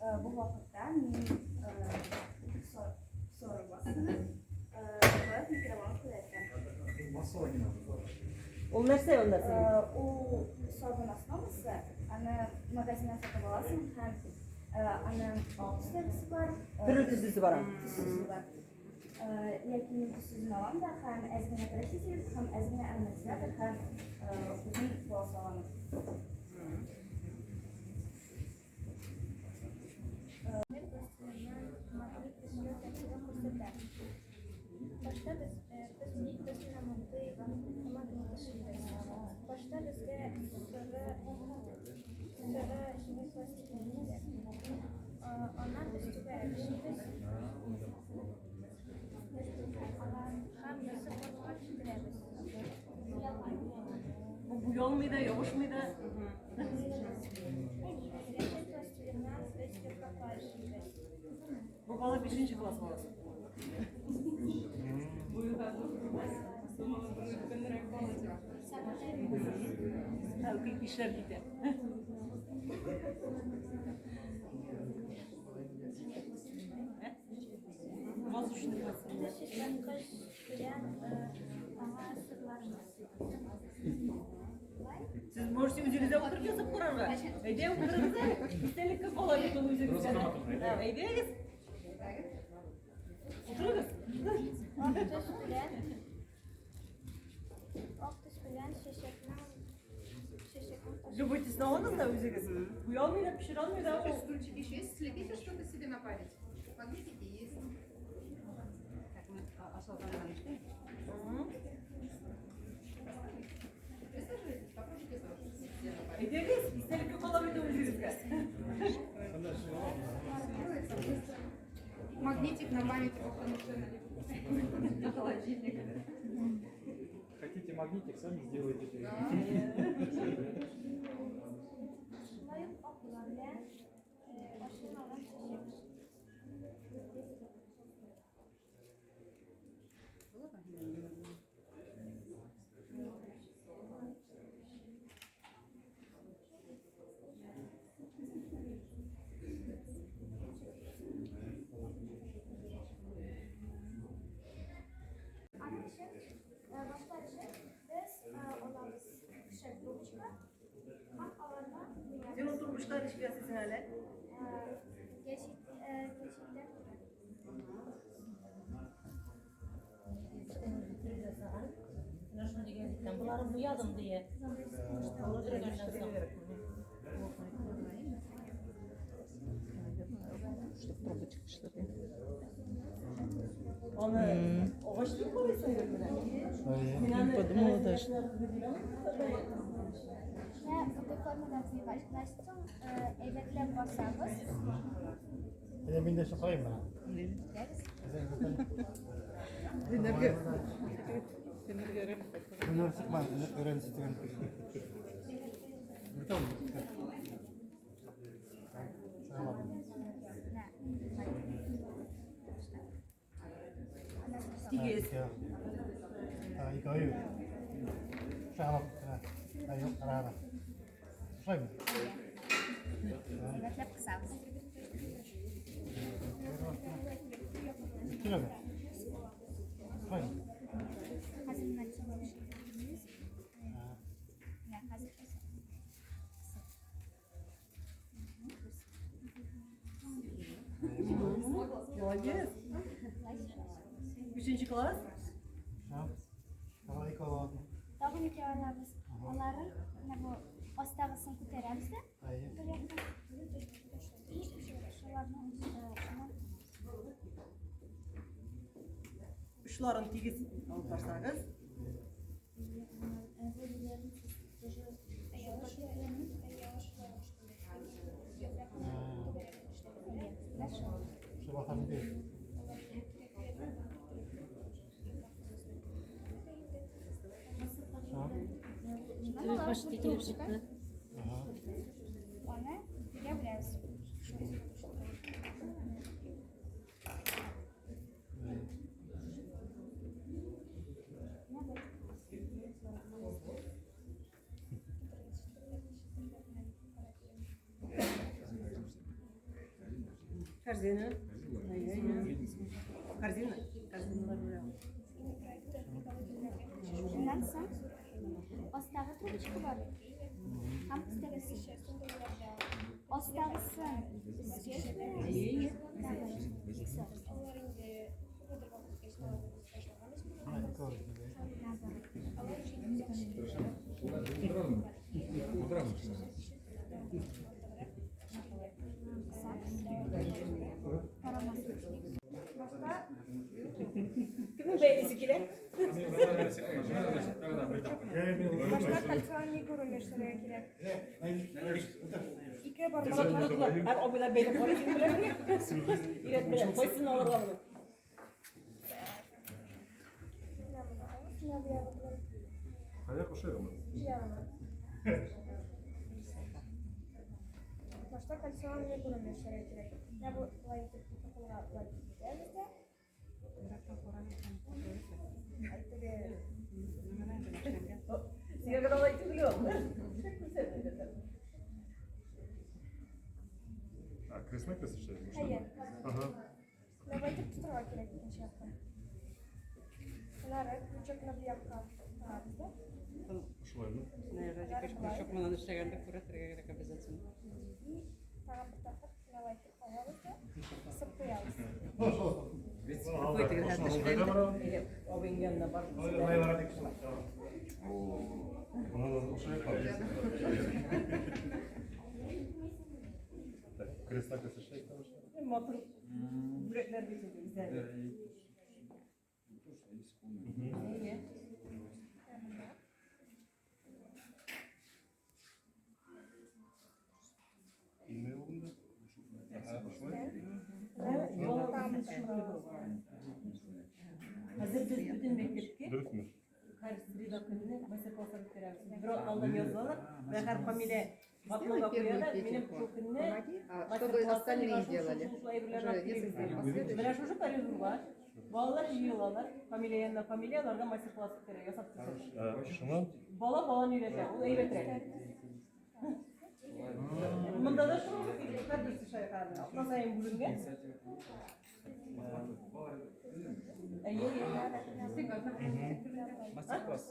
Бу вакытта мин соры басыны шулай микроволновкада әйтәм. Ул нәрсә, ул нәрсә? Ул сабын основасы, аны магазиннан сатып аласың һәм аның ак төслесе бар. Төрле төслесе бар. Төслесе бар. Яки мин төссезен алам да һәм әз генә краситель һәм әз генә ароматизатор һәм үзем буа саламын. Мин пластилиннан магнит эшләү тәртибен күрсәтәм. Башта без без без менә мондый магнит эшлибез. Башта безгә соры соры җиңел пластилин кирәк. Аннан без түгәрәк эшлибез. Һәм яссы формага китерәбез. Бу буялмый да, ябышмый да. Яшел пластилиннан без яфраклар эшлибез. Бу бала бишенче класс баласы. Ишләп китә. Воздушный пластилин. Без чәчәккыч белән аңа сырларбыз. Сез можете үзегездә утырып язып карарга. Әйдә утырыгыз әле. Истәлеккә кала бит ул үзегездә. Әйдәгез. Утырыгыз. Ак төс белән ак төс белән чәчәкнең чәчәкнең Любой төсне алыгыз да үзегез. Буялмый да, пешерә алмый да ул. Стульчики еще есть? Слепите что-то себе на память. Магнитики есть. Присаживайтесь, попробуйте тоже себе на память. Әйдәгез, истәлеккә кала бит ул үзегезгә. Делается быстро. Магнитик на память о Ханушене. На холодильник. Хотите магнитик, сами сделайте. Да. Шулай ук ак белән ашырмаган чәчәк. Аның өчен башта өчен без алабыз шәп трубочка һәм аларны Син ул трубочка ничек ясыйсың әле? Гәҗит гәҗиттән Ясаган. Менә шундый гәзиттән. Боларын буядым дия. Өлгергәннән соң. Трубочка эшләгән. Аны агач дип карыйсың бит менә. Мин аны Подумала даже. Менә мондый формада куйгач соң әйбәтләп басабыз. Әйдә, мин дә чакырайым менә. Ленәргә. Ленәргә рәхмәт. Ленәр чыкма, өйрәнсез дигән. Бүтән. Менә. Тигез. Ике аю. Шагылап. Аю, кара. Шулаймы? Әйбәтләп кысабыз. Киләме? Шулаймы? Хәзер менә тигез. Менә хәзер Молодец. Бишенче класс. Давай ике алабыз. Тагын ике алабыз. Аларын менә бу астагысын күтәрәбез дә Әйе. бер яктан. И шуларның шуннан Очларын тигез алып барсагыз. Менә шул. Şu bakalım değil. Почти килеп чыкты. Ага. Аны бергә бүләбез. Менә бу. Корзина. Корзина. Корзиналар белән. Шуннан соң астагы трубочка бар. Һәм өстәгесе. Астагысын өскә Әйе. Менә ике ай инде. Кемнең бәйлисе килә? Башта кольцо амигуруми эшләргә кирәк. Ике бармак Һәр абыйлар бәйләп карый белән. Өйрәтмиләр. Кайсын алырга моны? Башта кольцо амигуруми эшләргә кирәк. Менә бу болай итеп ике кулга болай итәбез дә. Әй, теге Сиңа гына алай түгел ул. А, крест-накрест эшләдең? Әйе. Ага. Менә болай итеп тотарга кирәк икенче яктан. Аннары крючокны бу якка тагабыз да. Шулаймы? Крючок менән эшләгәндә күрәтергә кирәк обязательно. И тагын бер тапкыр менә болай итеп алабыз да кысып куябыз. Әйе, абыең янына бар. Так, крест-накрест эшләйек тә башта. Матур бүләкләр бит инде үзләре. Әйе. Инме ул инде? Ага, шулай. Хәзер без бөтен мәктәпкә Дөресме? һәр среда көнне мастер-класслар үткәрәбез. Бер атна алдан язылалар. Вә һәр фамилия атнага куя да, минем шул көнне Помоги, а чтобы мастер-класста остальные миңа шул, делали. шул, шул әйберләрне Уже алып килегез несколько ди. последующих. Менә шушы коридорга балалар җыелалар, фамилия янына фамилия, аларга мастер-класс үткәрә, ясап төшә. Шуннан Бала баланы өйрәтә, ул әйбәтрәк. Монда да шул һәрберсе шулай карады. Атна саен бүленгән. Әйе, әйе. Мастер-класс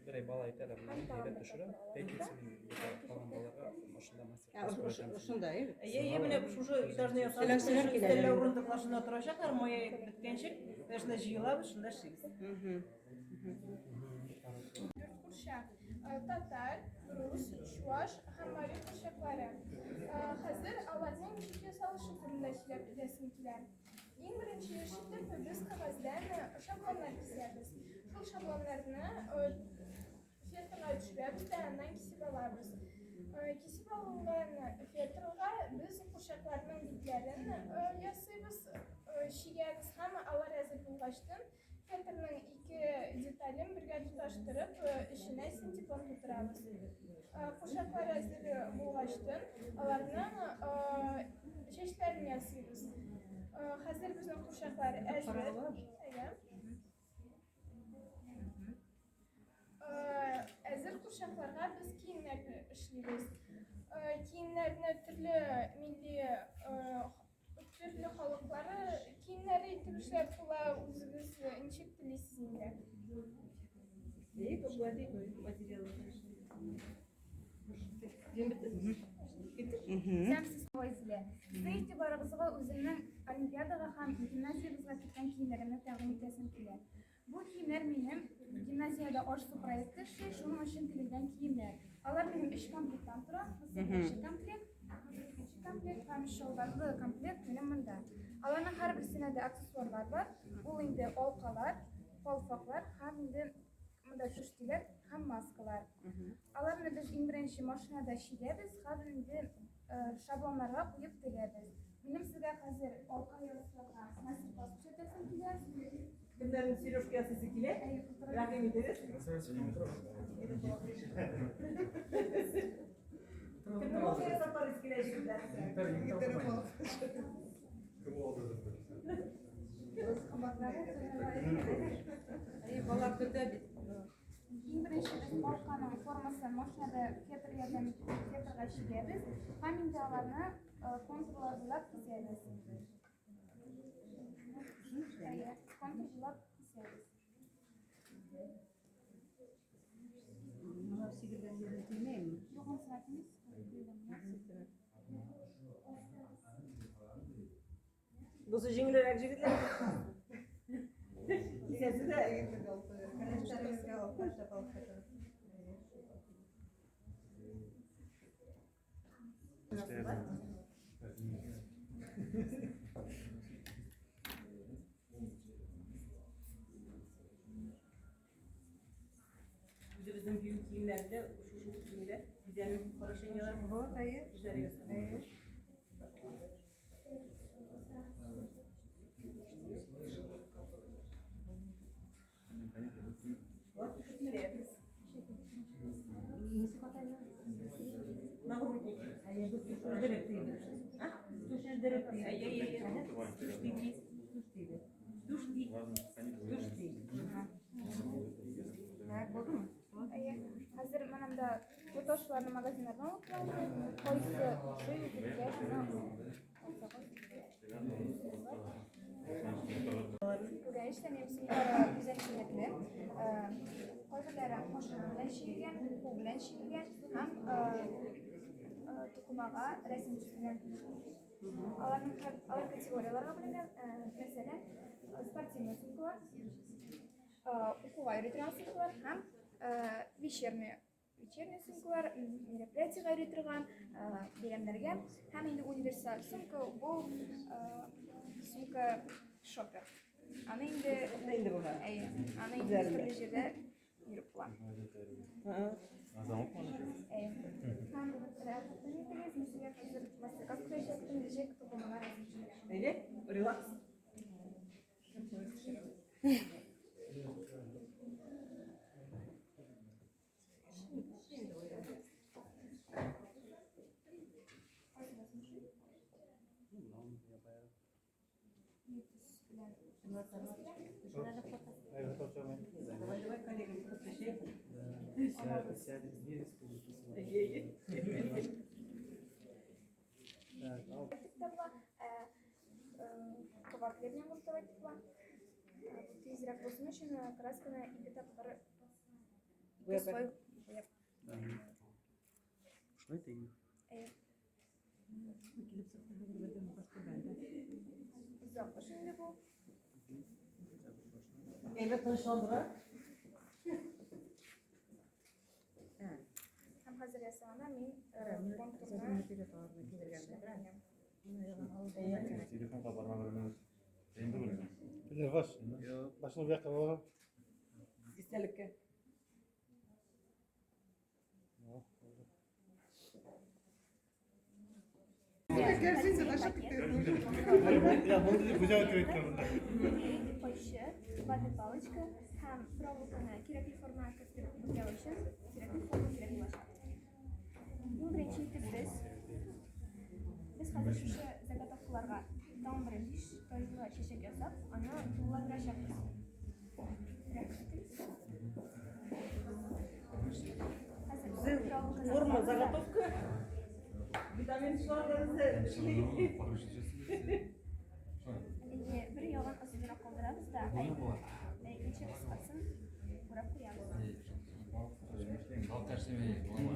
бер ай бала әйтә дә, менә әйбәт төшерә. Пятница мин калган балаларга ошында мастер-класс күрсәтәм. Шунда, әйе. Әйе, әйе, менә шушы этажны ясадык. Теләүчеләр килә. Өстәлләр, урындыклар шунда торачаклар, май беткәнче. Менә шунда җыелабыз, шунда эшлибез. Дүрт курчак: татар, рус, чуаш һәм мари курчаклары. Хәзер аларның ничек ясалышы турында сөйләп китәсем килә. Иң беренче эш итеп без кәгазьдән шаблоннар кисәбез. Шул шаблоннарны фетрга төшерәбез дә аннан кисеп алабыз. Кисеп алынган фетрга без курчакларның битләрен ясыйбыз, чигәбез һәм алар әзер булгачтын фетрның ике детален бергә тоташтырып, эченә синтепон тутырабыз. Курчаклар әзер булгачтын, аларның чәчләрен ясыйбыз. Хәзер безнең курчаклар әзер. Әйе. Әзер курчакларга без киемнәрне эшлибез. Киемнәрне төрле милли, төрле халыклары киемнәре итеп эшләп була, үзегез ничек телисез инде. Әйе, гади материал. Сәмсез Файзле. Сезнең игътибарыгызга үземнең олимпиадага һәм гимназиябезгә киткән киемнәремне тәкъдим итәсем килә. Бу киемнәр минем гимназиядә аш-су проекты эшли, шуның өчен тегелгән киемнәр. Алар минем өч комплекттан тора. Бусы беренче комплект, бусы икенче комплект һәм чалбарлы комплект минем монда. Аларның һәрберсенә дә аксессуарлар бар. Ул инде алкалар, калфаклар һәм инде монда түштиләр һәм маскалар. Аларны без иң беренче машинада чигәбез һәм инде шаблоннарга куеп тегәбез. Минем сезгә хәзер алка ясарга мастер-класс күрсәтәсем килә. Кемнәрнең сережка ясыйсы килә? Рәхим итегез. Кемнең алка ясап карыйсы килә, җегетләр? Кем алды? Әйе, балалар көтә бит. Иң беренче без алканың формасын машинада фетр ярдәме итеп фетрга чигәбез һәм инде аларны контурлар буйлап кисәбез. Бусы җиңелрәк, җегетләр. Кисәсе дә. Кәләшләрегезгә алып ташлап алып кайтыгыз. Үзебезнең бию киемнәрендә шушы киемдә бизәнү украшенияләр. Вот, әйе. Үзләре ясаган. Әйе. Вот, менә. Нагрудник. А? Әйе, әйе, әйе. Туштики. Тушти. Тушти. Так, булдымы? Әйе. Хәзер менә монда бу ташларны магазиннардан алып киләм. Кайсы ошый үзегезгә, шуны алсагыз. Күргәнегезчә, минем сумкалар үзенчәлекле. Кайберләре кашык белән чигелгән, кул белән чигелгән һәм тукымага рәсем төшерелгән. Аларның алар категорияләргә бүленгән. Мәсәлән, спортивный сумкалар, укуга йөри торган сумкалар һәм вечерний вечерний сумкалар, мероприятиегә йөри торган, бәйрәмнәргә һәм инде универсаль сумка бу сумка шопер. Аны инде Инде була. Әйе, аны инде төрле җирдә йөреп була. Әйе. Һәм рәхмәт итегез, мин сезгә хәзер мастер-класс күрсәтәчәкмен, ничек тукымага рәсем төшерергә. Әйдә, релакс. Давай, давай, коллегам, подключай. Әйе, әйе. Итеп тә була, кабак белән грунтовать итеп була. Тизрәк булсын өчен красканы ике тапкыр, ике слой буяп. Шулай дигән. Әйе. Озак эш инде бу. Әйбәт тынычландыра. Һәм хәзер ясаганда мин контурны эшләп. Телефонга барма бер минут. Инде беләм. Бер баш. Башны бу якка барып. Истәлеккә. Я булды, күзә үтеп китте. Кайчы, ватный палочка һәм проволоканы кирәкле формага кертеп бөкләү өчен кирәкле форма кирәк булачак. Иң беренче итеп без хәзер шушы заготовкаларга тагын бер биш таҗлы чәчәк ясап, аны тулыландырачакбыз. Рәхмәт итегез. Хәзер проволоканы Форма, алабыз да. заготовка. Витамин шларыбызны эшли. Әйе, бер ягын озынрак калдырабыз да, ә икенче кыскасын урап куябыз. Бал тәрсеме буламы?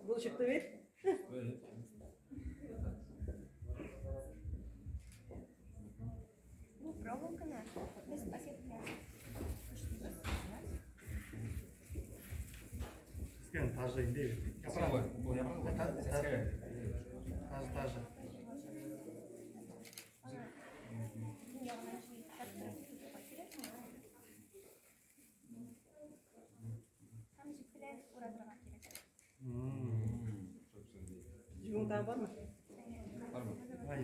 Бу чыкты бит. Бу проволоканы без пакет белән тышлыйбыз. Сен тажы инде. Япрак. Бу япрак. Тажы, тажы. Аны иң ягына җыеп тарттырып тотырга кирәк. Һәм җеп белән уратырга кирәк. Җебең тагы бармы? Бармы? Ай.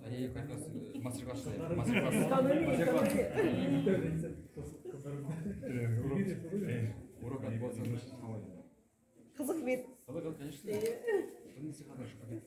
Әйе, как раз мастер-класс. Мастер-класс. Экономия, Мастер-класс. экономия. Урок от Боца. Кызык бит. Кызык, конечно. Әйе. Берничә кадәр пакет.